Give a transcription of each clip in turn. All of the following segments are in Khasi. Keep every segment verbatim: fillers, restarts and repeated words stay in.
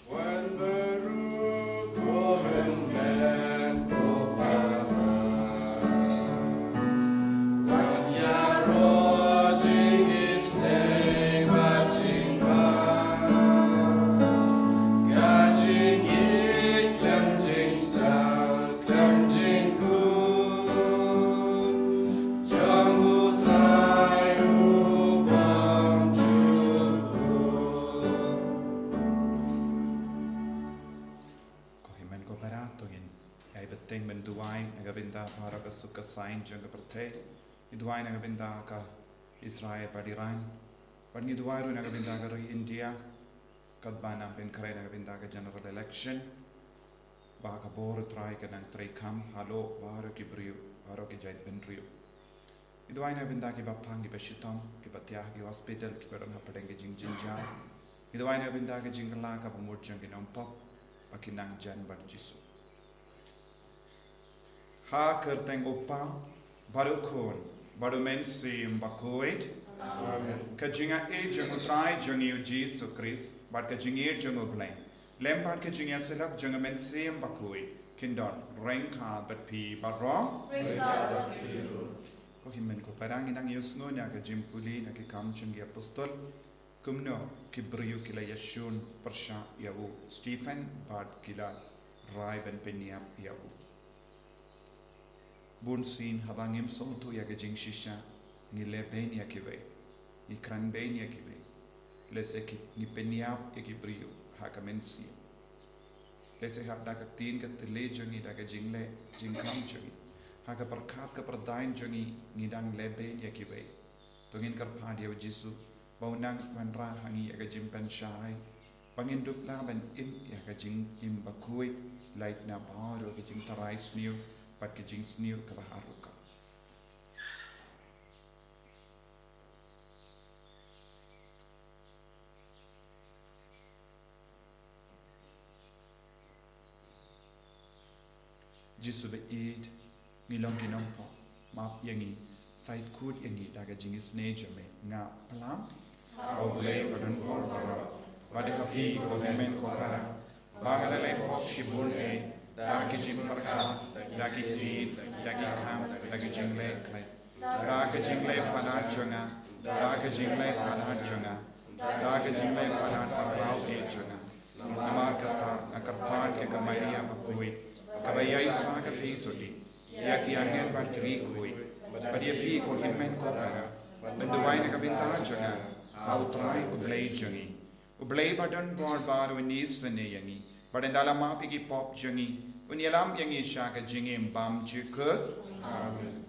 Wan baroh ko hynmen ko para, wan ïaroh jingisynei bad jingbha, ka jingïeit khlem jingstad khlem jingkut jong U Trai U Bymjukut. Ko hynmen ko para, to ngin ïai bteng ban duwai na ka bynta baroh ka suk ka saiñ jong ka pyrthei. Ngi duwai na ka bynta ka Israel bad Iran, bad ngi duwai ruh na ka bynta ka ri India, katba nang pynkhreh na ka bynta ka general election, ba ka bor U Trai ka nang treikam halor baroh ki briew, baroh ki jaitbynriew. Ngi duwai na ka bynta kiba pang, kiba shitom, kiba thiah ha ki hospital, kiba don hapdeng ki jingjynjar. Ngi duwai na ka bynta ka jingkylla kaba mut jong ki nongpop, ba kin nang jan bad U Jisu. Ha ka kyrteng U Kpa, bad U Khun, bad U Mynsiem Bakhuid. Amen. Ka jingaiei jong U Trai jong ngi U Jisu Khrist, bad ka jingïeit jong U Blei, lem bad ka jingïasyllok jong U Mynsiem Bakhuid, kin don ryngkat bad phi baroh. Ryngkat bad phi ruh. Ko hynmen ko para, ngi nang ïohsngew ïa ka jingpule na Ki Kam jong ki Apostol, kumno ki briew ki la ïashun pyrshah ïa u Stephen bad ki la rai ban pynïap ïa u. Bunsien haba ngim sngewthuh ïa ka jingshisha, ngi lehbeiñ ïa kiwei, ngi krenbeiñ ïa kiwei, lehse ki, ngi pynïap ïa ki briew ha ka mynsiem. Lehse ha da ka ktien ka thylliej jong ngi, da ka jingleh jingkham jong ngi, ha ka pyrkhat ka pyrdaiñ jong ngi, ngi dang lehbeiñ ïa kiwei. To ngin kyrpad ïa U Jisu ba un nang wanrah ha ngi ïa ka jingpynshai, ba ngin dup lah ban im ïa ka jingim bakhuid, lait na baroh ki jingtharai sniew bad ki jingsniew kaba haruka. Jisu ba ïeit, ngi long ki nongpop, map ïa ngi, sait kut ïa ngi da ka jingisynei jong me. Nga plang ha U Blei ba don bor baroh, bad ha phi ko hynmen ko para, ba nga la leh pop shibun eh, da ki jingpyrkhat, da ki ktien, da ki kam, da ki jingleh khlem. Da ka jingleh palat jong nga, da ka jingleh palat jong nga, da ka jingleh palat bakhraw eh jong nga. Namar kata nga kyrpad ïa ka Maria bakhuid, kaba ïaishah ka theisotti, ïa ki angel bad ki riewkhuid, bad ïa phi ko hynmen ko para, ban duwai na ka bynta jong nga ha U Trai U Blei jong ngi. U Blei ba don bor baroh un isynei ïa ngi, bad ynda la map ïa ki pop jong ngi, un ïalam ïa ngi sha ka jingim bymjukut. Amen.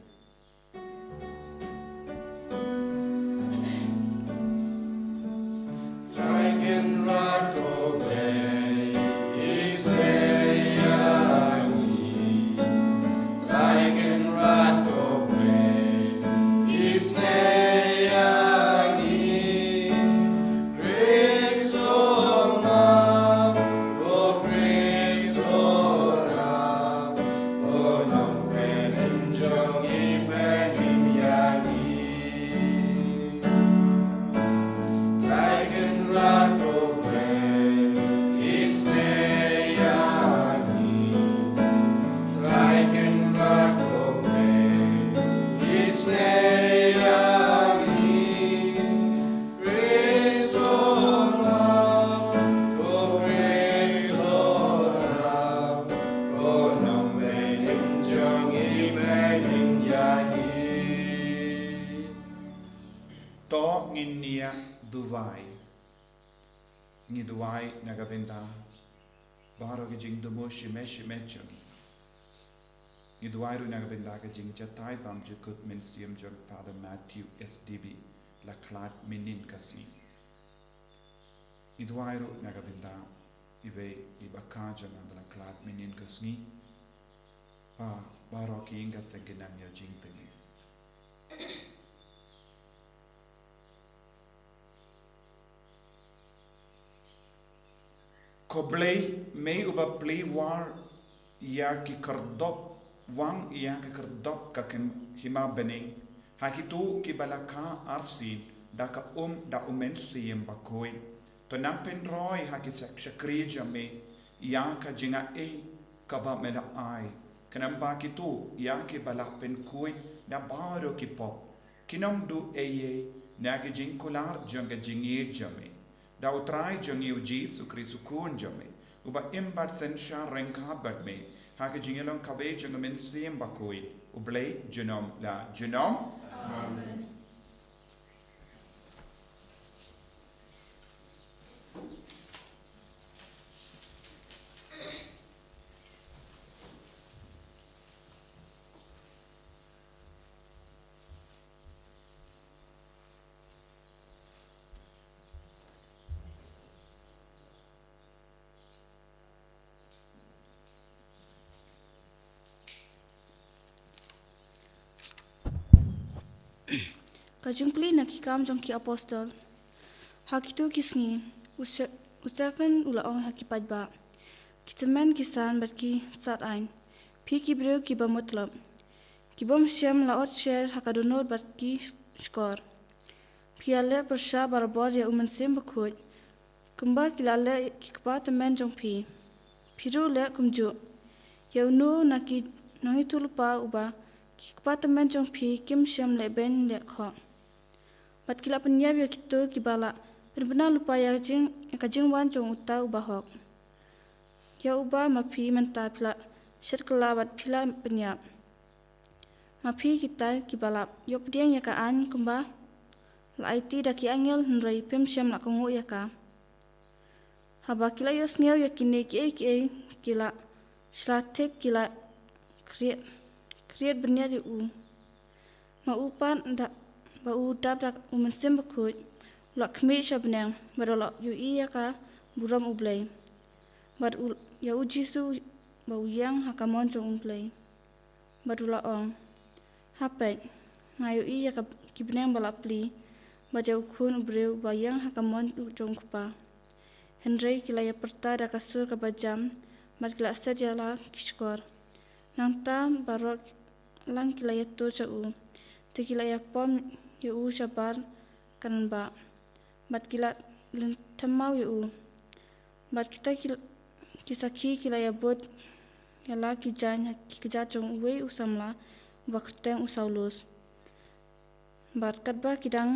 Trai Kynrad ko Blei, isynei ïa ngi. Trai Kynrad ko Blei, isynei ïa ngi. Khrist u map, ko Khrist u rah, ko Nongpynim jong ngi, pynim ïa ngi. Trai Kynrad ko Blei, isynei ïa ngi. Trai Kynrad ko Blei, isynei ïa ngi. Khrist u map, ko Khrist u rah, ko Nongpynim jong ngi, pynim ïa ngi. To ngin ïa duwai. Ngi duwai na ka bynta baroh ki jingthmu shimet shimet jong ngi. Ngi duwai ruh na ka bynta ka jingjatai bymjukut mynsiem jong Father Matthew S D B, la khlad mynnin ka sngi. Ngi duwai ruh na ka bynta iwei i bakha jong nga ba la khlad mynnin ka sngi. Ba baroh ki ïing ka seng kin nang ïoh jingtngi. Ko Blei, me uba plie war ïa ki khyrdop, wang ïa ki khyrdop ka khim-, hima bneng, ha kito kiba la kha arsien da ka um da u Mynsiem Bakhuid. To nang pynroi ha ki shak-, shakri jong me ïa ka jingai kaba me la ai. Khnang ba kito ïa kiba la pynkhuid da baroh ki pop kin ym duh ei ei na ki jingkular jong ka jingïeit jong me. Da U Trai jong ngi U Jisu Khrist U Khun jong me, uba im bad synshar ryngkat bad me ha ka jingïalong kawei jong U Mynsiem Bakhuid, U Blei junom la junom. Amen. Ka jingplie na ki kam jong ki apostol. Ha kito ki sngi, u Ste-, u Stephen u la ong ha ki paidbah, ki tymmen ki san bad ki sahtaiñ, phi ki briew kiba mutlop, ki bym shym la ot sher ha ka dohnud bad ki shkor. Phi ïaleh pyrshah barabor ïa U Mynsiem Bakhuid, kumba ki la leh ki kpa tymmen jong phi. Phi ruh leh kumjuh ïa uno na ki nongïathuhlypa uba ki kpa tymmen jong phi kim shym lehbeiñ lehkhoh. Bad ki la pynïap ïa kito kiba la pynbna lypa ïa ka jing, ïa ka jingwan jong uta u bahok, ïa uba ma phi mynta phi la shet kylla bad phi la pynïap. Ma phi kita kiba la ïoh pdiang ïa ka aiñ kumba la aiti da ki angel, hynrei phim shym la kohnguh ïa ka. Haba ki la ïohsngew ïa kine kiei kiei, ki la shla thik, ki la khriat, khriat bniat ïa u. Ma u pat da, ba u dap da U Mynsiem Bakhuid, u la khmih sha bneng, bad u la ïohi ïa ka burom U Blei, bad u, ïa U Jisu ba u ïeng ha ka mon jong U Blei. Bad u la ong, ha peit, nga ïohi ïa ka, ki bneng ba la plie, bad ïa U Khun u briew ba ïeng ha ka mon jong U Kpa. Hynrei ki la ïapyrta da ka sur kaba jam, bad ki la set ïa la ki shkor. Nangta baroh lang ki la ïatur sha u, te ki la ïapom ïa u shabar ka rangbah, bad ki la lynthem maw ïa u. Bad kita ki, ki sakhi ki la ïabud ïa la ki jaiñ ha ki kjat jong uwei u samla uba kyrteng u Saulus. Bad katba ki dang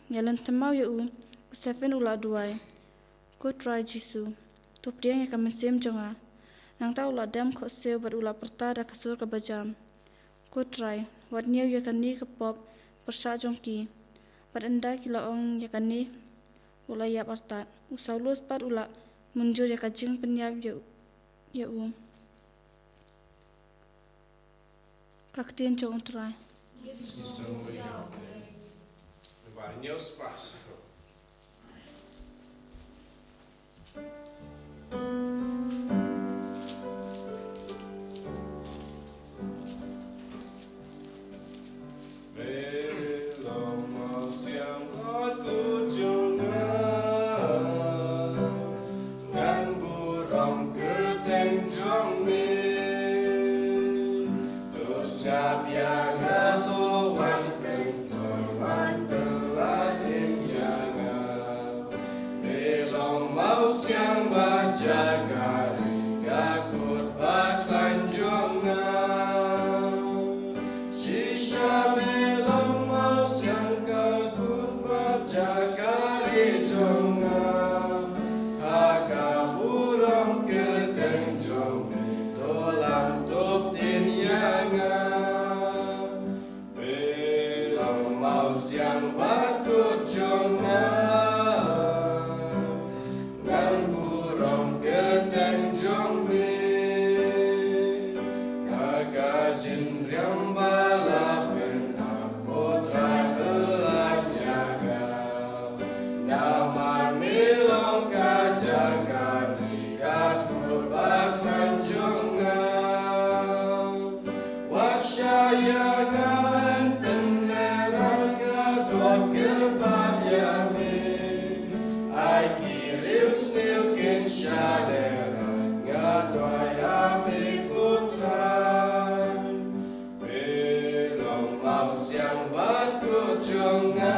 ïalynthem maw ïa u, u Stephen u la duwai, Ko Trai Jisu, to pdiang ïa ka mynsiem jong nga. Nangta u la dem khohsiew bad u la pyrta da ka sur kaba jam, Ko Trai, wat ñiew ïa kane ka pop pyrshah jong ki. Bad ynda ki la ong ïa kane, u la ïap artat. U Saulus pat u la mynjur ïa ka jingpynïap ïa u, ïa u. Ka ktien jong U Trai. Shisha me long mawsiang ka kut bad jaka ri jong nga. Ha ka burom kyrteng jong me to lam tip tin ïa nga. Me long mawsiang bad kut jong nga. Ngan burom kyrteng jong me. Ha ka jingriam ba la pynap, Ko Trai, pynlait ïa nga. Namar me long ka jaka ri, ka kur bakhlaiñ jong nga. Wat shah ïa nga, hynrei tynrai ka kot kyrpad ïa me. Ai ki riewsniew kin shah lehrain, nga duwai ïa me, Ko Trai. Me long mawsiang bad kut jong nga.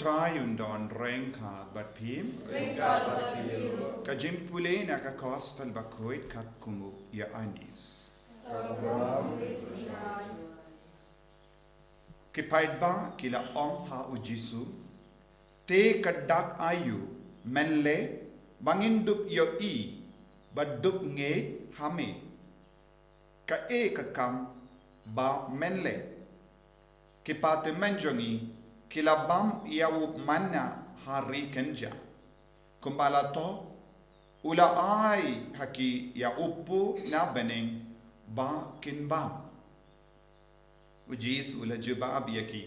Trai un don ryngkat bad phi. Ryngkat bad phi. Ka jingpule na ka Gospel bakhuid katkum u Ïoannis. Ki paidbah ki la ong ha u Jisu, te ka dak aïu mynlei ba ngin dup ïohi bad dup ngeit ha me? Kaei ka kam ba mynlei ki patymmen jong ngi ki la bam ïa u manna ha ri kynja, kumba la thoh, u la ai ha ki ïa u kpu na bneng ba kin bam? U Jisu u la jubab ïa ki,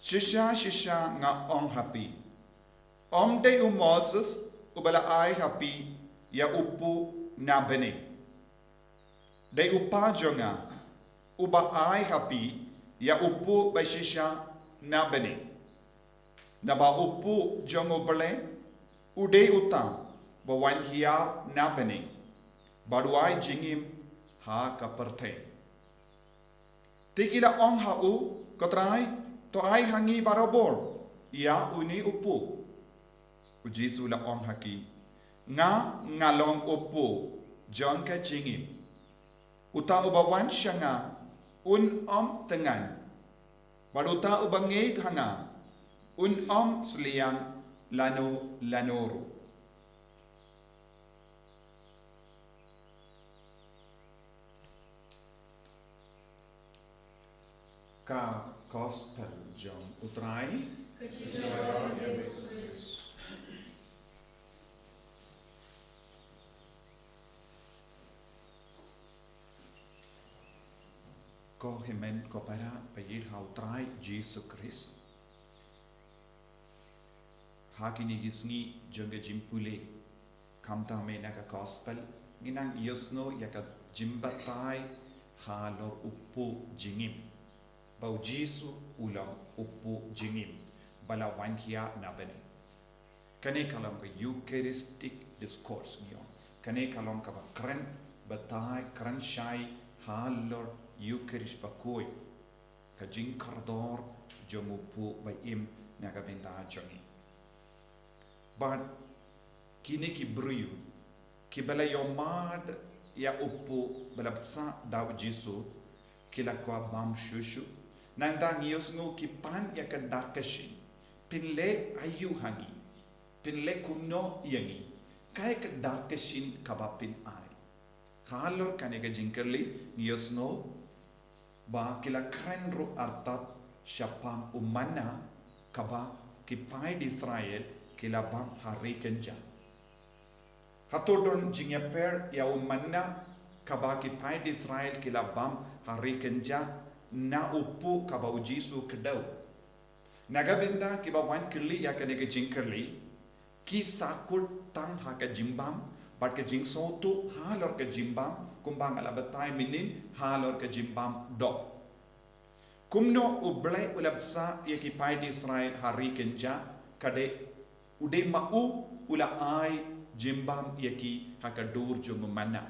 shisha shisha nga ong ha phi, ym dei u Moses uba la ai ha phi ïa u kpu na bneng. Dei u Kpa jong nga uba ai ha phi ïa u kpu ba shisha na bneng. Naba u kpu jong u Blei u dei uta ba wan hiar na bneng bad u ai jingim ha ka pyrthei. Te ki la ong ha u, ko Trai, to ai ha ngi barabor ïa une u kpu. U Jisu u la ong ha ki, nga nga long u kpu jong ka jingim. Uta uba wan sha nga un ym thngan, bad uta uba ngeit ha nga un ym sliang lano lano ruh. Ka Gospel jong u Trai. Ka jingdawa ïa u Khrist. Ko hynmen ko para ba ïeit ha u Trai Jisu Khrist. Ha kine ki sngi jong ka jingpule, khamtam mynta ka Gospel, ngi nang ïohsngew ïa ka jingbatai halor u kpu jingim. Ba u Jisu u long u kpu jingim ba la wan hiar na bneng. Kane ka long ka Eucharistic discourse ngi ong. Kane ka long kaba kren batai, kren shai halor Eucharist bakhuid. Ka jingkordor jong u kpu ba im na ka bynta jong ngi. Bad kine ki briew kiba la ïohmad ïa u kpu ba la bsa da u Jisu, ki la kwah bam shuh shuh. Nangta ngi ïohsngew ki pan ïa ka dak ka shin. Pynleh aïu ha ngi? Pynleh kumno ïa ngi? Kaei ka dak ka shin kaba pyn-ai? Halor kane ka jingkylli ngi ïohsngew ba ki la kren ruh artat shaphang u manna kaba ki paid Israel ki la bam ha ri kynja. Hato don jingïapher ïa u manna kaba ki paid Israel ki la bam ha ri kynja na u kpu kaba u Jisu u kdew? Na ka bynta kiba wan kylli ïa kane ka jingkylli, ki sahkut tang ha ka jingbam bad ka jingsngewthuh halor ka jingbam, kumba nga la batai mynnin, halor ka jingbam doh. Kumno U Blei u la bsa ïa ki paid Israel ha ri kynja, ka dei u dei ma u u la ai jingbam ïa ki ha ka dur jong u manna.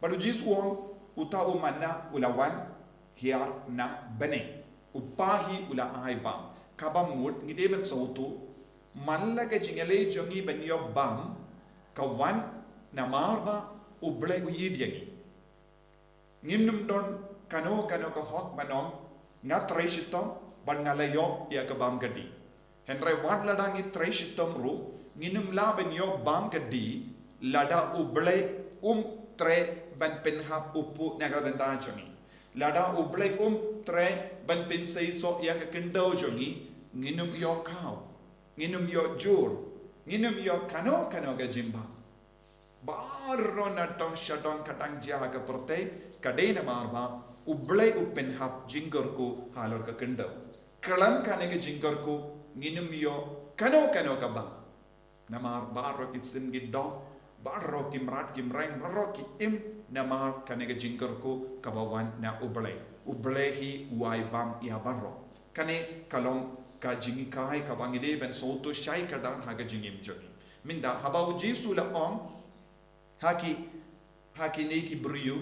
Bad u Jisu u ong, uta u manna u la wan hiar na bneng. U Kpa hi u la ai bam. Kaba mut ngi dei ban sngewthuh, man la ka jingïaleh jong ngi ban ïoh bam ka wan namar ba U Blei u ïeit ïa ngi. Ngim nym don kano kano ka hok ban ong, nga trei shitom bad nga la ïoh ïa ka bam ka dih. Hynrei wat lada ngi trei shitom ruh, ngin ym lah ban ïoh bam ka dih lada U Blei um treh ban pynhap u kpu na ka bynta jong ngi. Lada U Blei um treh ban pynseisoh ïa ka khyndew jong ngi, ngin ym ïoh khaw, ngin ym ïoh jur, ngin ym ïoh kano kano ka jingbam. Baroh na dong sha dong ka dang jia ha ka pyrthei, ka dei namar ba U Blei u pynhap jingkyrkhu halor ka khyndew. Khlem kane ka jingkyrkhu, ngin ym ïoh kano kano ka bam. Namar baroh ki sim ki dong, baroh ki mrad ki mreng, baroh ki im namar kane ka jingkyrkhu kaba wan na U Blei. U Blei hi u ai bam ïa baroh. Kane ka long ka jinghikai kaba ngi dei ban sngewthuh shai kdar ha ka jingim jong ngi. Mynta haba U Jisu u la ong ha ki, ha kine ki briew,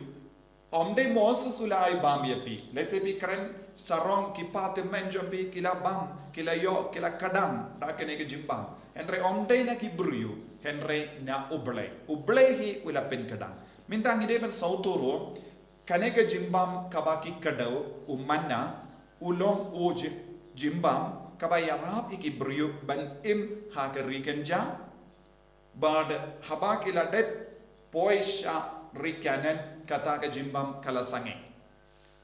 Ym dei Moses u la ai bam ïa phi. Lehse phi kren sarong, ki patymmen jong phi ki la bam, ki la ïoh, ki la kdang da kane ka jingbam. Hynrei ym dei na ki briew, hynrei na U Blei. U Blei hi u la pynkdang. Mynta ngi dei ban sngewthuh ruh, kane ka jingbam kaba ki kdew, u manna, u long u ji-, jingbam kaba ïarap ïa ki briew ban im ha ka ri kynja. Bad haba ki la dep poi sha ri Kanaan, kata ka jingbam ka la sangeh.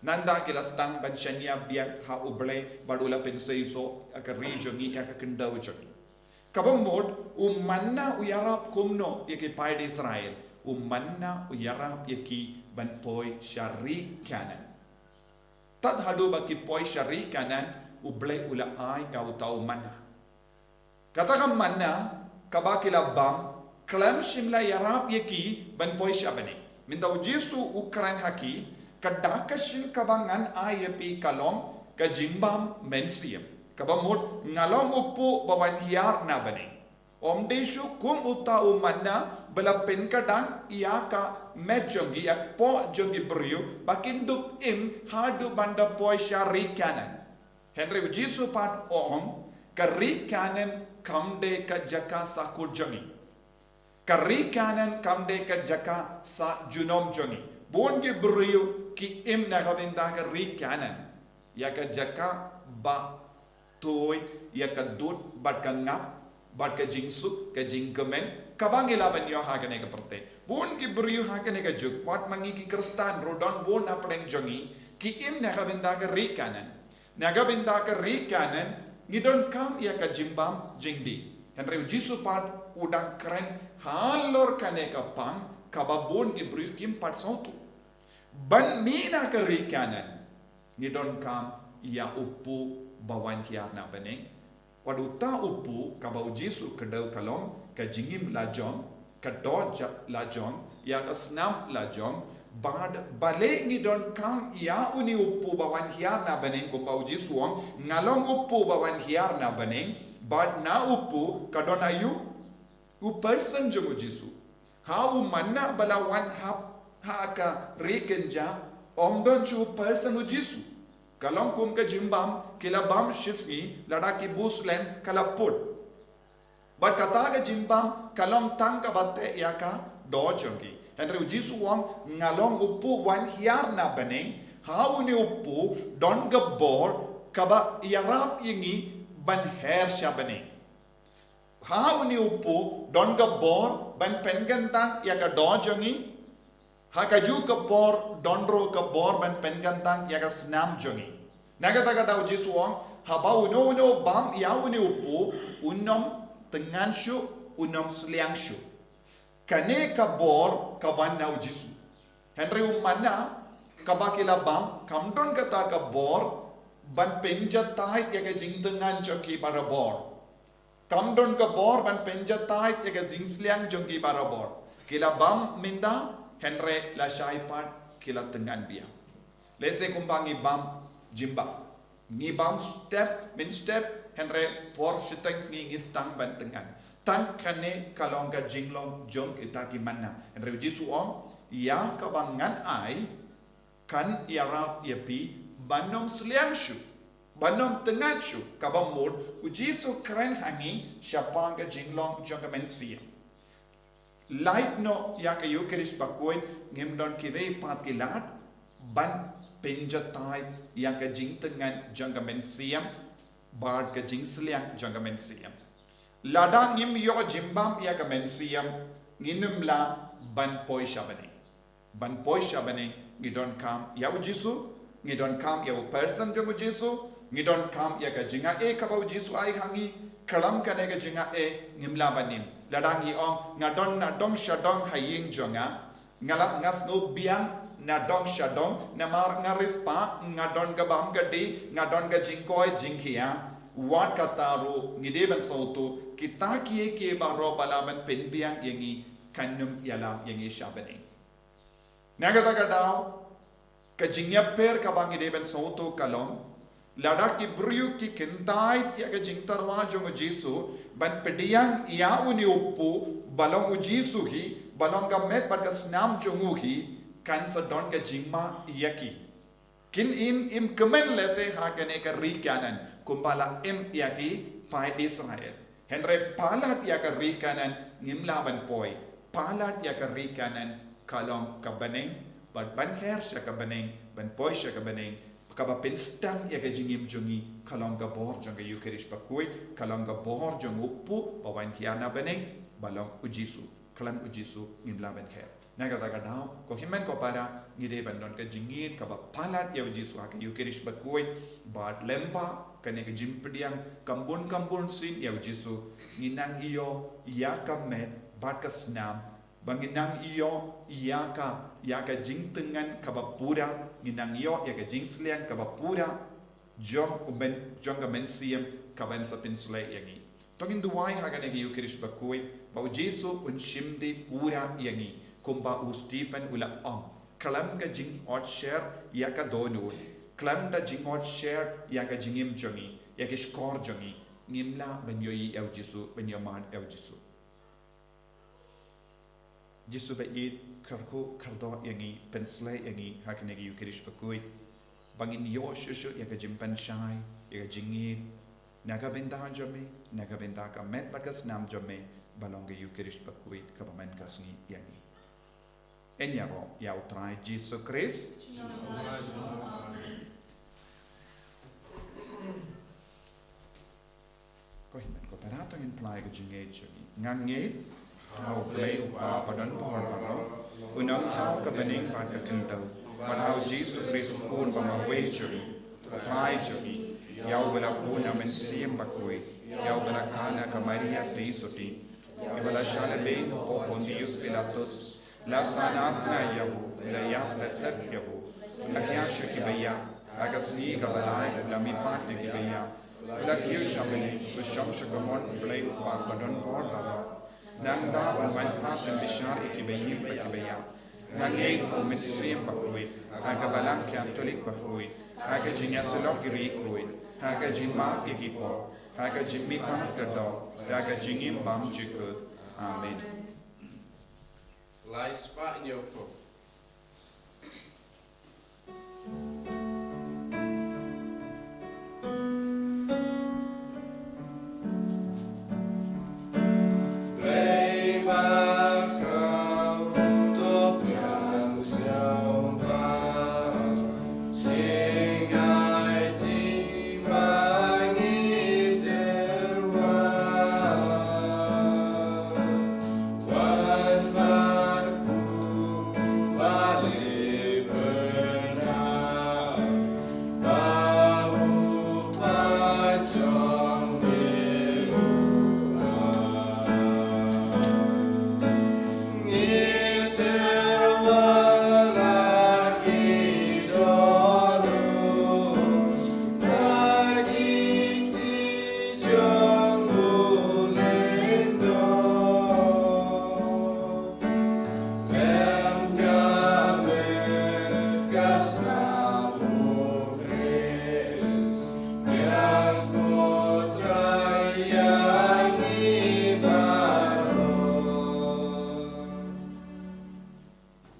Nangta ki la sdang ban shaniah biang ha U Blei, bad u la pynseisoh ïa ka ri jong ngi, ïa ka khyndew jong ngi. Kaba mut, u manna u ïarap kumno ïa ki paid Israel? U manna u ïarap ïa ki ban poi sha ri Kanaan. Tad haduh ba ki poi sha ri Kanaan, U Blei u la ai ïa uta u manna. Kata ka manna kaba ki la bam, khlem shym la ïarap ïa ki ban poi sha bneng. Mynta U Jisu u kren ha ki, ka dak ka shin kaba ngan ai ïa phi ka long ka jingbam mynsiem. Kaba mut, nga long u kpuh ba wan hiar na bneng. Ym dei shuh kum uta u manna ba la pynkdang ïa ka met jong ki, ïa ka kpoh jong ki briew, ba kin dup im haduh ban da poi sha ri Kanaan. Hynrei U Jisu pat u ong, ka ri Kanaan kam dei ka jaka sahkut jong ngi. Ka ri Kanaan kam dei ka jaka sah junom jong ngi. Bun ki briew ki im na ka bynta ka ri Kanaan. Ïa ka jaka ba tui ïa ka dud bad ka ngap, bad ka jingsuk, ka jingkmen, kaba ngi lah ban ïoh ha kane ka pyrthei. Bun ki briew ha kane ka juk, wat ma ngi ki Khristan ruh, don bun na pdeng jong ngi ki im na ka bynta ka ri Kanaan. Na ka bynta ka ri Kanaan, ngi donkam ïa ka jingbam jingdih. Hynrei U Jisu pat u dang kren halor kane ka pang kaba bun ki briew kim pat sngewthuh. Ban mih na ka ri Kanaan, ngi donkam ïa u kpuh ba wan hiar na bneng. Wat uta u kpuh kaba U Jisu u kdew ka long ka jingim la jong, ka doh ja-, la jong, ïa ka snam la jong, bad balei ngi donkam ïa une u kpuh ba wan hiar na bneng, kumba U Jisu u ong, nga long u kpuh ba wan hiar na bneng, bad na u kpuh ka don aïu? U person jong U Jisu. Ha u manna ba la wan hap ha ka ri kynja, ym don shuh u person U Jisu. Ka long kum ka jingbam, ki la bam shisngi, lada ki bun slem ka la put. Bad kata ka jingbam ka long tang kaba teh ïa ka doh jong ki. Hynrei U Jisu u ong, nga long u kpuh wan hiar na bneng, ha une u kpuh don ka bor kaba ïarap ïa ngi ban her sha bneng. Ha une u kpuh don ka bor ban pynkyntang ïa ka doh jong ngi. Ha kajuh ka por don ruh ka bor ban pynkyntang ïa ka snam jong ngi. Na kata ka daw U Jisu u ong, haba uno uno u bam ïa une u kpuh, un ym tyngan shuh, un ym sliang shuh. Kane ka bor ka wan na U Jisu. Hynrei u manna kaba ki la bam, kam don kata ka bor ban pynjatai ïa ka jingtyngan jong ki barabor. Kam don ka bor ban pynjatai ïa ka jingsliang jong ki barabor. Ki la bam mynta, hynrei lashai pat ki la tyngan biang. Lehse kumba ngi bam jingbam. Ngi bam step, mynstep, hynrei por shiteng sngi ngi sdang ban tyngan. Tang kane ka long ka jinglong jong kita ki manna. Hynrei U Jisu u ong, ïa kaba ngan ai, kan ïarap ïa phi ban ym sliang shuh, ban ym tyngan shuh, kaba mut U Jisu u kren ha ngi shaphang ka jinglong jong ka mynsiem. Lait noh ïa ka Eukharist bakhuid, ngim don kiwei pat ki lad ban pynjatai ïa ka jingtyngan jong ka mynsiem bad ka jingsliang jong ka mynsiem. Lada ngim ïoh jingbam ïa ka mynsiem, ngin ym lah ban poi sha bneng. Ban poi sha bneng, ngi donkam ïa U Jisu, ngi donkam ïa u person jong U Jisu, ngi donkam ïa ka jingaiei kaba U Jisu u ai ha ngi. Khlem kane ka jingaiei ngim lah ban im. Lada ngi ong, nga don na dong sha dong ha ïing jong nga, nga la, nga sngew biang na dong sha dong, namar nga riewspah, nga don ka bam ka dih, nga don ka jingkoit jingkhiah. Wat kata ruh ngi dei ban sngewthuh, kita kiei kiei baroh ba lah ban pynbiang ïa ngi, kan ym ïalam ïa ngi sha bneng. Na kata ka daw, ka jingïapher kaba ngi dei ban sngewthuh ka long, lada ki briew ki kyntait ïa ka jingtyrwa jong U Jisu, ban pdiang ïa une u kpuh ba long U Jisu hi, ba long ka met bad ka snam jong u hi, kan sa don ka jingma ïa ki. Kin im, im kmen lehse ha kane ka ri Kanaan, kumba la im ïa ki paid Israel. Hynrei palat ïa ka ri Kanaan ngim lah ban poi. Palat ïa ka ri Kanaan ka long ka bneng, bad ban her sha ka bneng, ban poi sha ka bneng, kaba pynsdang ïa ka jingim jong ngi, ka long ka bor jong ka Ïukharist bakhuid, ka long ka bor jong u kpu ba wan hiar na bneng, ba long u Jisu. Khlem u Jisu ngim lah ban her. Na kata ka daw, ko hynmen ko para, ngi dei ban don ka jingngeit kaba palat ïa u Jisu ha ka Ïukharist bakhuid, bad lyngba kane ka jingpdiang kham bun kham bun sien ïa u Jisu, ngi nang ïoh ïa ka met bad ka snam, ba ngi nang ïoh ïa ka, ïa ka jingtyngan kaba pura, ngi nang ïoh ïa ka jingsliang kaba pura jong u myn, jong ka mynsiem kaban sa pynsleh ïa ngi. To ngin duwai ha kane ka Ïukharist bakhuid ba u Jisu un shim dih pura ïa ngi, kumba u Stephen u la ong. Khlem ka jingngeit sher ïa ka dohnud, khlem da jingngeit sher ïa ka jingim jong ngi, ïa ki shkor jong ngi, ngim lah ban ïohi ïa u Jisu, ban ïohmad ïa u Jisu. Jisu ba ïeit, kyrkhu kyrdoh ïa ngi, pynsleh ïa ngi ha kane ka Ïukharist bakhuid, ba ngin ïoh shuh shuh ïa ka jingpynshai, ïa ka jingngeit na ka bynta jong me, na ka bynta ka met bad ka snam jong me, ba long ka Ïukharist bakhuid kaba man ka sngi ïa ngi. Ngin ïaroh ïa u Trai Jisu Khrist. Amen. Ko hynmen ko para, to ngin pynlait ka jingngeit jong ngi. Nga ngeit ha u Blei u Kpa ba don bor baroh, u nongthaw ka bneng bad ka khyndew, bad ha u Jisu Khrist u Khun ba marwei jong ngi, u Trai jong ngi, ïa uba la bun na mynsiem bakhuid, ïa uba la kha na ka Maria theisotti, ïa uba la shah lehbeiñ hapoh Pontius Pilatus, la sah natna ïa u, la ïap la tep ïa u, la hiar sha kiba ïap, ha ka sngi kaba lai u la mihpat na kiba ïap, u la kiew sha bneng, u shong sha kamon u Blei u Kpa ba don bor baroh. Nangta un wan pat ban bishar ïa kiba ïeit bad kiba ïap. Nga ngeit ha u Mynsiem Bakhuid, ha ka Balang Katholik bakhuid, ha ka jingïasyllok ki riewkhuid, ha ka jingmap ïa ki pop, ha ka jingmihpat ka doh, ha ka jingim bymjukut. Amen. Lai spah ñiew phew.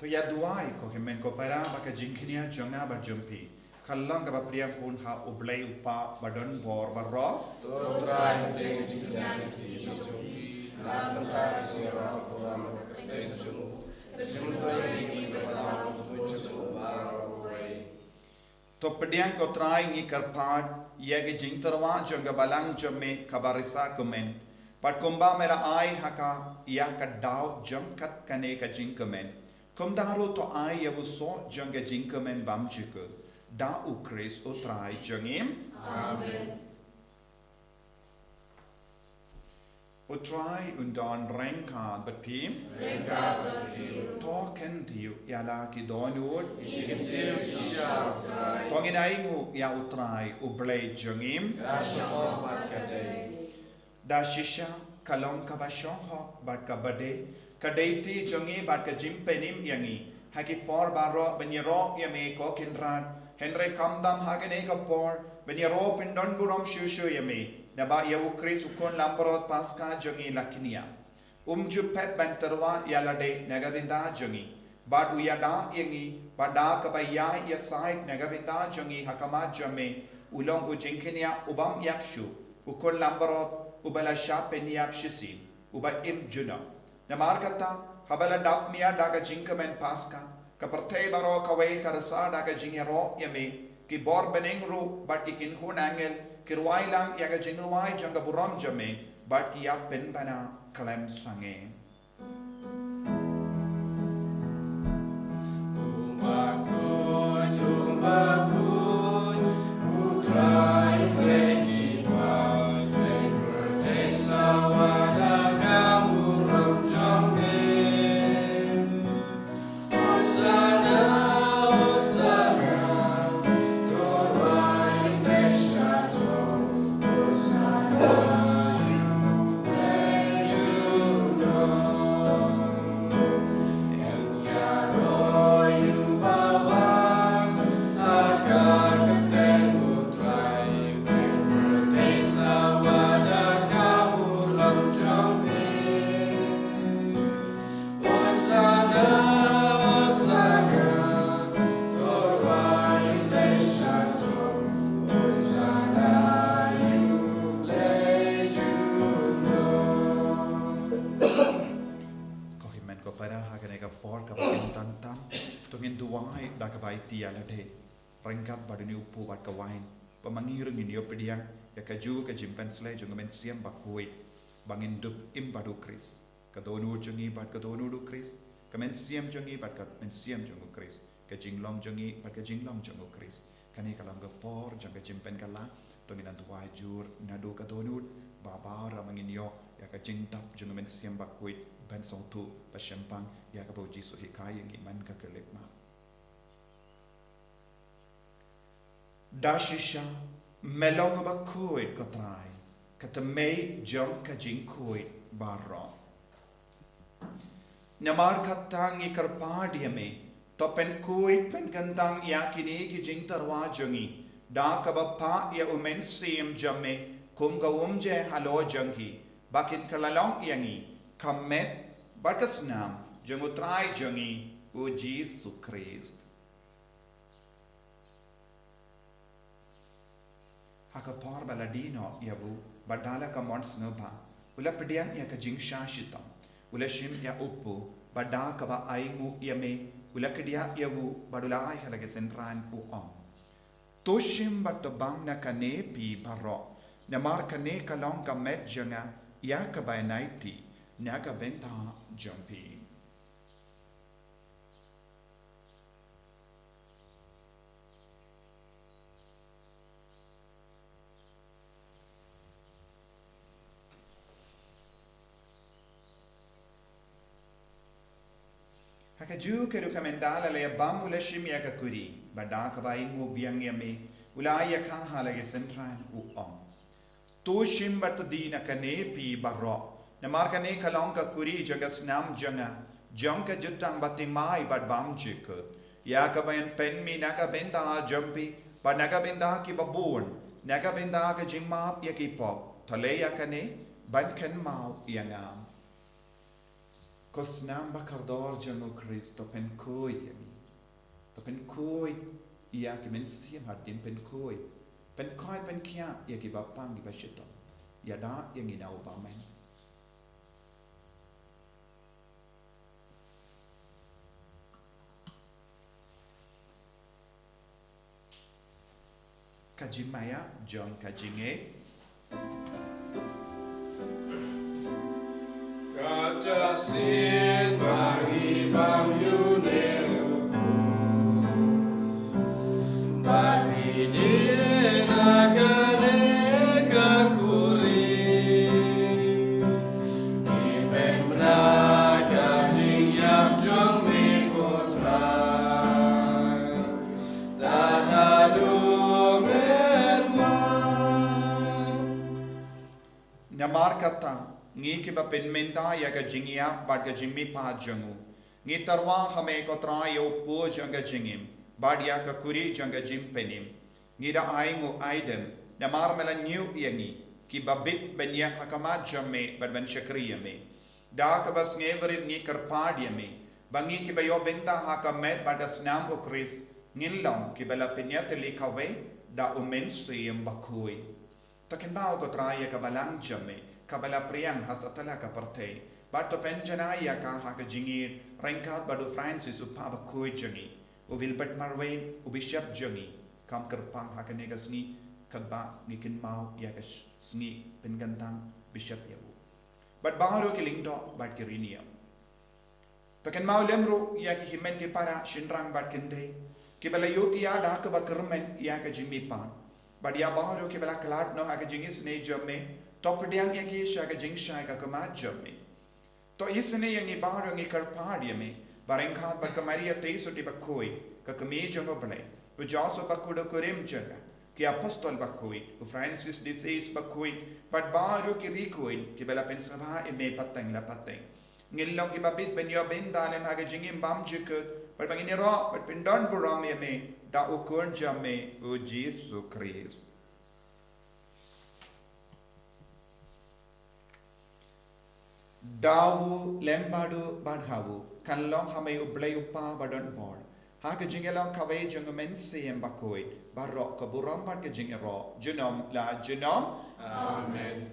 To ïa duwai ko hynmen ko para ba ka jingkñia jong nga bad jong phi kan long kaba pdiang hun ha u Blei u Kpa ba don bor baroh. To Trai, pdiang jingkñia ïa ki kti jong phi, na ka bynta ka jingïaroh ka jong u kyrteng jong u, ka jingmyntoi ïa ngi na ka bynta ka jingmut jong u baroh kawei. To pdiang ko Trai, ngi kyrpad ïa ka jingtyrwa jong ka balang jong me kaba risa kumne. Bad kumba me la ai ha ka ïa ka daw jong kat kane ka jingkmen, kumta ruh to ai ïa u soh jong ka jingkmen bymjukut, da u Khrist u Trai jong ngi. Amen. U Trai un don ryngkat bad phi. Ryngkat bad phi. To kyntiew ïa la ki dohnud. Ngi kyntiew shisha, Trai. To ngin ainguh ïa u Trai u Blei jong ngi. Ka shong bad ka dei. Da shisha ka long kaba shong hok bad kaba dei, ka dei kti jong ngi bad ka jingpynim ïa ngi ha ki por baroh ban ïaroh ïa me ko Kynrad. Hynrei khamtam ha kane ka por ban ïaroh pyndonburom shuh shuh ïa me, naba ïa u Khrist u khun langbrot Paskha jong ngi la kñia. Um ju pep ban tyrwa ïa lade na ka bynta jong ngi, Bad u ïada ïa ngi, bad da kaba ïai ïasaid na ka bynta jong ngi ha khmat jong me, u long u jingkñia u bym ïap shuh, u khun langbrot, uba la shah pynïap shisien, uba im junom. Namar kata, haba la dap mia da ka jingkmen Paska, ka pyrthei baroh kawei ka rsa da ka jingïaroh ïa me, ki bor bneng ruh, bad ki kynhun angel, ki rwai lang ïa ka jingrwai jong ka burom jong me, bad ki ïa pynbna khlem sangeh. Ko hynmen ko para, ha kane ka por kaba kyntan tam, to ngin duwai da kaba aiti ïa lade. Ryngkat bad une u kpu bad ka wain, ba ma ngi ruh ngin ïoh pdiang ïa kajuh ka jingpynshlei jong u Mynsiem Bakhuid, ba ngin dup im bad u Khrist. Ka dohnud jong ngi bad ka dohnud u Khrist, ka mynsiem jong ngi bad ka mynsiem jong u Khrist, ka jinglong jong ngi bad ka jinglong jong u Khrist. Kane ka long ka por jong ka jingpynkylla, to ngin duwai jur naduh ka dohnud, ba baroh ma ngin ïoh ïa ka jingdap jong u Mynsiem Bakhuid ban sngewthuh ba shemphang ïa kaba u Jisu u hikai ïa ngi man ka khyllipmat. Da shisha, me long uba khuid ko Trai, ka tmei jong ka jingkhuid baroh. Namar kata ngi kyrpad ïa me, to pynkhuid pynkyntang ïa kine ki jingtyrwa jong ngi, da kaba phah ïa u Mynsiem jong me kum ka umjer halor jong ki, ba kin kylla long ïa ngi ka met bad ka snam jong u Trai jong ngi u Jisu Khrist. Ha ka por ba la die noh ïa u, bad da la ka mon sngewbha, u la pdiang ïa ka jingshah shitom, u la shim ïa u kpu, bad da kaba ainguh ïa me, u la kdiah ïa u, bad u la ai ha la ki synran, u ong: To shim bad to bam na kane phi baroh, namar kane ka long ka met jong nga, ïa kaba yn aiti na ka bynta jong phi. Ha kajuh ka rukom, ynda la ïa bam, u la shim ïa ka kuri, bad da kaba ainguh biang ïa me, u la ai ïa ka ha la ki synran, u ong: To shim bad to die na kane phi baroh, namar kane ka long ka kuri jong ka snam jong nga, jong ka jutang bathymmai bad bymjukut, ïa kaba yn pynmih na ka bynta jong phi bad na ka bynta kiba bun, na ka bynta ka jingmap ïa ki pop. To leh ïa kane ban kynmaw ïa nga. Ko snam ba kordor jong u Khrist, to pynkhuid ïa ngi. To pynkhuid ïa ki mynsiem hadien, pynkhuid, pynkhuid pynkhiah ïa kiba pang, kiba shitom. Ïada ïa ngi na u bymman. Ka jingmaïa jong ka jingngeit. Kata sien ba ngi bam ïa une u kpu, ba ngi die na kane ka kuri, ngi pynbna ka jingïap jong me ko Trai. Namar kata, ngi kiba pynmynta ïa ka jingïap bad ka jingmihpat jong u, ngi tyrwa ha me ko Trai ïa u kpu jong ka jingim, bad ïa ka kuri jong ka jingpynim. Ngi da ainguh aidem, namar me la ñiuh ïa ngi, kiba bit ban ïaid ha khmat jong me, bad ban shakri ïa me. Da kaba sngewrit ngi kyrpad ïa me, Ba ngi kiba ïoh bynta ha ka met bad ka snam U Khrist, ngin long kiba la pynïatylli kawei da U Mynsiem Bakhuid. To kynmaw ko Trai ïa ka balang jong me, kaba la phriang ha satlak ka pyrthei. Bad to pynjanai ïa ka ha ka jingïeit ryngkat bad u Francis u Kpa Bakhuid jong ngi, u Wilbert Marwein, u Bishop jong ngi, kam kyrpang ha kane ka sngi, katba ngi kynmaw ïa ka sh-, sngi pynkyntang Bishop ïa u. Bad baroh ki lyngdoh bad ki riewniam. To kynmaw lem ruh ïa ki hynmen ki para, shynrang bad kynthei, kiba la ïohthiah da kaba kyrmen ïa ka jingmihpat. Bad ïa baroh kiba la khlad noh ha ka jingisynei jong me, to pdiang ïa ki sha ka jingshai ka khmat jong me. To isynei ïa ngi baroh, ngi kyrpad ïa me, ba ryngkat bad ka Maria Theisotti Bakhuid, ka Kmie jong U Blei, u Joseph Bakhuid u kurim jong ka, ki Apostol Bakhuid, u Francis de Sales Bakhuid, bad baroh ki riewkhuid kiba la pynsngewbha ïa me pateng la pateng, ngin long kiba bit ban ïoh bynta lem ha ka jingim bymjukut, bad ba ngin ïaroh bad pyndonburom ïa me da U Khun jong me, u Jisu Khrist. Da u, lem bad u bad ha u, kan long ha me U Blei U Kpa badonbor, ha ka jingïalong kawei jong U Mynsiem Bakhuid, baroh ka burom bad ka jingïaroh, junom la junom. Amen.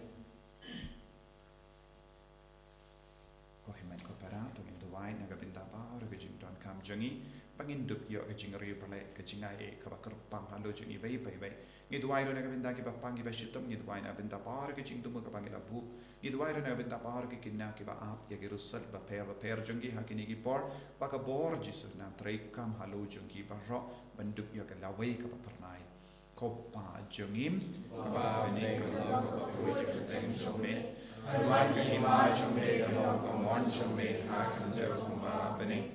Ko hynmen ko para, to ngin duwai na ka bynta baroh ka jingdonkam jong ngi, ba ngin dup ïoh ka jingriewblei, ka jingaiei kaba kyrpang halor jong ngi iwei pa iwei. Ngi duwai ruh na ka bynta kiba pang kiba shitom, ngi duwai na ka bynta baroh ka jingthmu kaba ngi la buh. Ngi duwai ruh na ka bynta baroh ki khynnah kiba ap ïa ki riewsat bapher bapher jong ki ha kine ki por, ba ka bor Jisu un treikam halor jong ki baroh, ban dup ïoh ka lawei kaba phyrnai. Ko Pa jong ngi, kaba ha bneng, kan long ka kyrteng jong me, kan wan ka hima jong me, kan long ka mon jong me ha ka khyndew kumba ha bneng.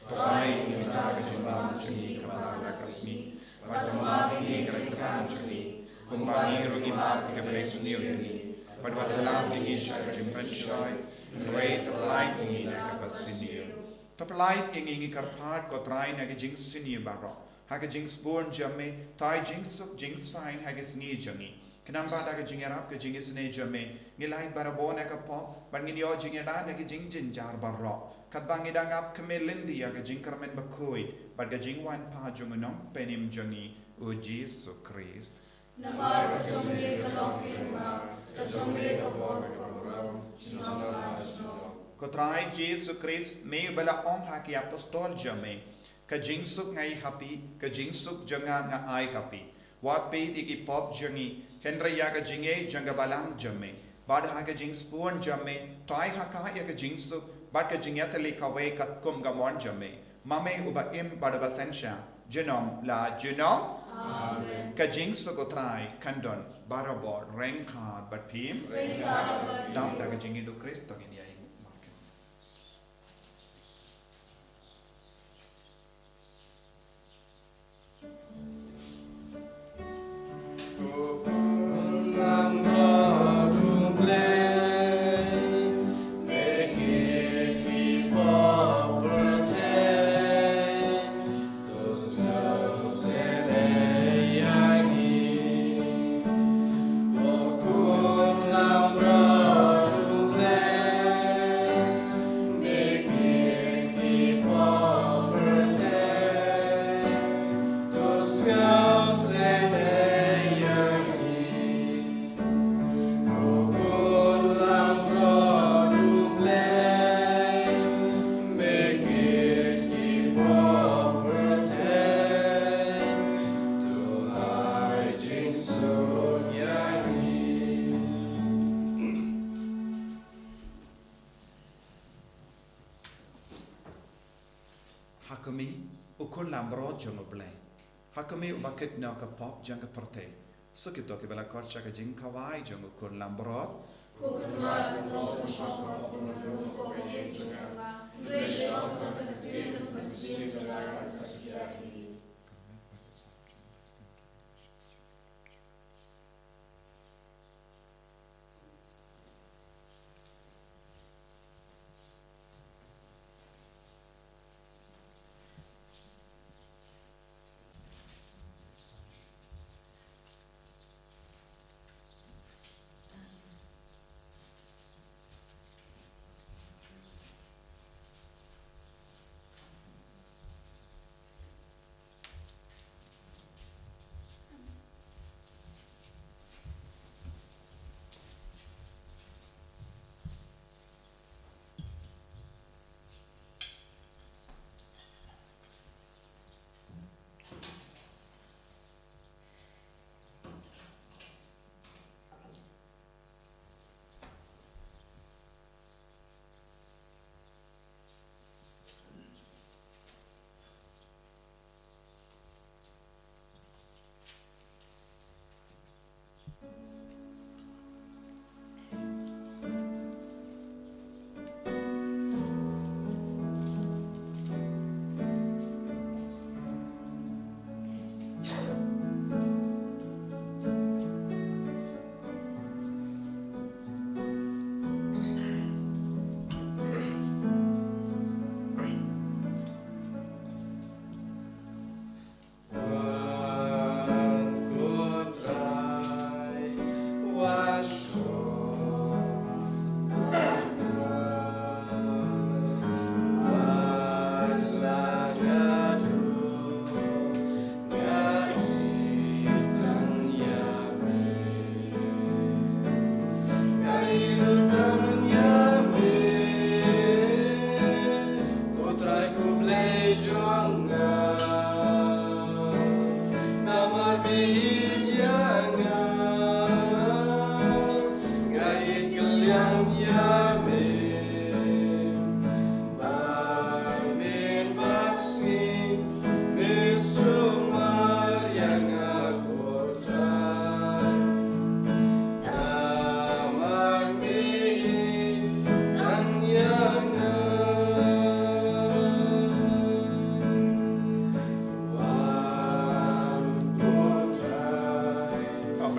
To ai ïa ngi mynta ka jingbam jong ngi kaba ha ka sngi, bad to map ïa ngi ki ryngkang jong ngi, kumba ngi ruh ngi map ïa kiba ïasniew ïa ngi, bad wat ïalam ïa ngi sha ka jingpynshoi, hynrei to pyllait ïa ngi na kaba sniew. To pyllait ïa ngi, ngi kyrpad ko Trai, na ka jingsniew baroh, ha ka jingsbun jong me, to ai jingsuk jingsaiñ ha ka sngi jong ngi. Khnang ba da ka jingïarap ka jingisynei jong me, ngin lait barabor na ka pop, bad ngin ïoh jingïada na ki jingjynjar baroh, katba ngi dang ap khmih lynti ïa ka jingkyrmen bakhuid bad ka jingwan pat jong u Nongpynim jong ngi, u Jisu Khrist. Namar ka jong me ka long ka hima, ka jong me ka bor, ka burom, junom la junom. Ko Trai Jisu Khrist, me uba la ong ha ki apostol jong me, ka jingsuk nga ai ha phi, ka jingsuk jong nga nga ai ha phi. Wat peit ïa ki pop jong ngi, hynrei ïa ka jingïeit jong ka balang jong me. Bad ha ka jingsbun jong me, to ai ha ka ïa ka jingsuk bad ka jingïatylli kawei katkum ka mon jong me. Ma me uba im bad uba synshar, junom la junom. Amen. Ka jingsuk u Trai kan don barabor ryngkat bad phi. Ryngkat bad phi. Dap da ka jingïeit u Khrist to ngin ïa ïeng markhmat. Ha khmih, u khun langbrot jong U Blei. Ha khmih, uba kit noh ka pop jong ka pyrthei. Suk ïa kito kiba la khot sha ka jingkhawai jong u khun langbrot.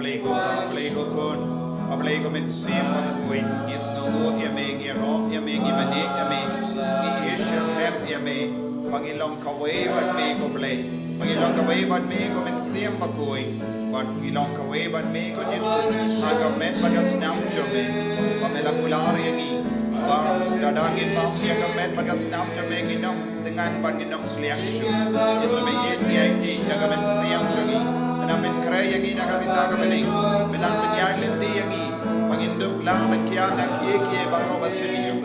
Blei ko Kpa, Blei ko Khun, bad Blei ko Mynsiem Bakhuid, ngi sngewnguh ïa me, ngi ïaroh ïa me, ngi mane ïa me, ngi ïashem ïa me, ba ngi long kawei bad me ko Blei, ba ngi long kawei bad me ko Mynsiem Bakhuid, bad ngi long kawei bad me ko Jisu, ha ka met bad ka snam jong me, ba me la kular ïa ngi, ba lada ngin bam ïa ka met bad ka snam jong me ngin ym thngan bad ngin ym sliang shuh. Jisu, me ïeit ïa ngi da ka mynsiem jong ngi. Nang pynkhreh ïa ngi na ka bynta kaba nyngkong. Me nang pynïaid lynti ïa ngi ba ngin dup lang ban kiar na kiei kiei baroh ba sniew.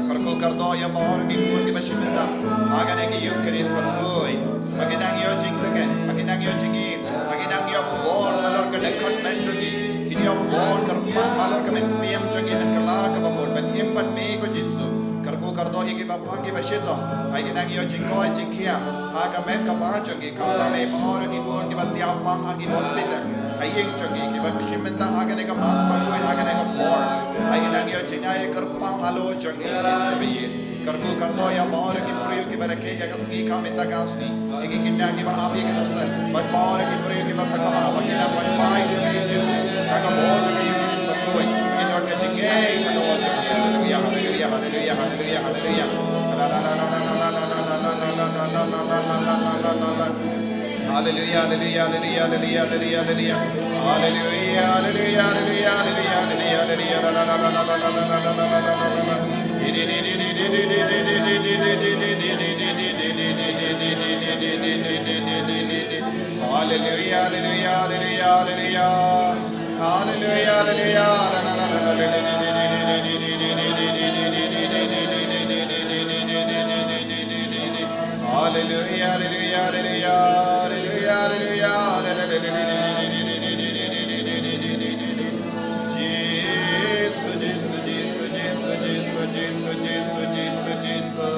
Kyrkhu kyrdoh ïa baroh ki khun kiba shim bynta ha kane ka Ïukharist bakhuid, ba kin nang ïoh jingtngen, ba kin nang ïoh jingim, ba kin nang ïoh bor halor ka dkhot met jong ngi. Kin ïoh bor kyrpang halor ka mynsiem jong ngi ban kylla kaba mut ban im bad me ko Jisu. Kyrkhu kyrdoh ïa kiba pang kiba shitom, ba kin nang ïoh jingkoit jingkhiah ha ka met ka par jong ngi. Khamtam ïa baroh ki khun kiba thiah pang ha ki hospital, ha ïing jong ngi, kiba shim bynta ha kane ka Mass bakhuid, ha kane ka por, ba kin nang ïoh jingai kyrpang halor jong ngi, Jisu ba ïeit. Kyrkhu kyrdoh ïa baroh ki briew kiba rakhe ïa ka sngi ka mynta ka sngi, ïa ki kynja kiba ap ïa ka sngi, bad baroh ki briew kiba sa kaba, ba kin nang wan phai sha me Jisu, ha ka bor jong ka Ïukharist bakhuid, kin don ka jingngeit halor jong me. Haleluya, haleluya, haleluya, haleluya, haleluya. Haleluya, haleluya, haleluya, haleluya, haleluya, haleluya. Haleluya, haleluya, haleluya, haleluya, haleluya, haleluya. Haleluya, haleluya, haleluya, haleluya. Haleluya, haleluya. Haleluya, haleluya, haleluya, haleluya, haleluya, haleluya. Jisu, Jisu, Jisu.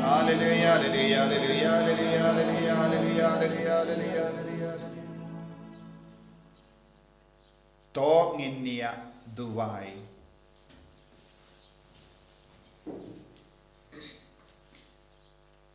Haleluya, haleluya, haleluya, haleluya. To ngin ïa duwai.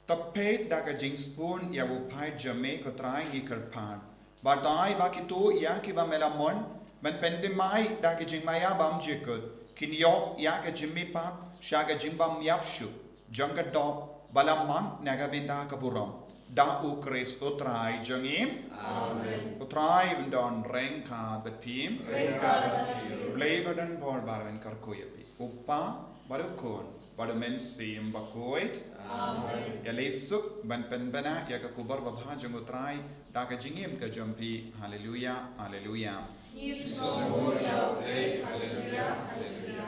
To peit da ka jingshun ïa u paid jong me ko Trai, ngi kyrpad. Bad ai ba kito ïa kiba me la mon ban pynthymmai da ka jingmaïa bymjukut, kin ïoh ïa ka jingmihpat sha ka jingbym ïap shuh jong ka doh ba la mang na ka bynta ka burom. Da U Khrist U Trai jong ngi. Amen. U Trai un don ryngkat bad phi. Ryngkat bad phi. Blei ba don bor baroh un kyrkhu ïa phi. U Kpa bad U Khun bad U Mynsiem Bakhuid. Amen. Ïaleh suk ban pynbna ïa ka khubor babha jong U Trai da ka jingim ka jong phi. Haleluya, haleluya. Ngi sngewnguh ïa U Blei. Haleluya, haleluya.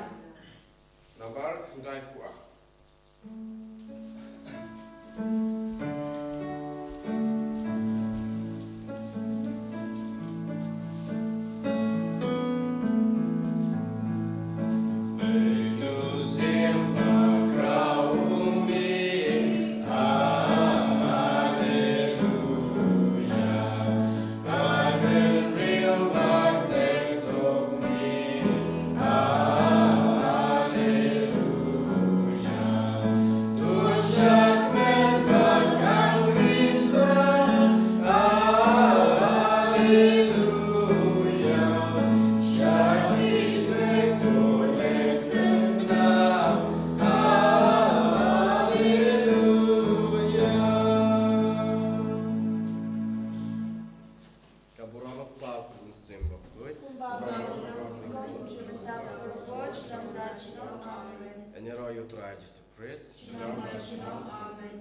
Nabar khyndai phew ar. Ka burom u Kpa, u Khun, u Mynsiem Bakhuid. Kumba ha ka burom, kumjuh mynta, baroh por, sha ka por sha ka por. Amen. Ïaroh ïa U Trai Jisu Khrist. Junom bad junom. Amen.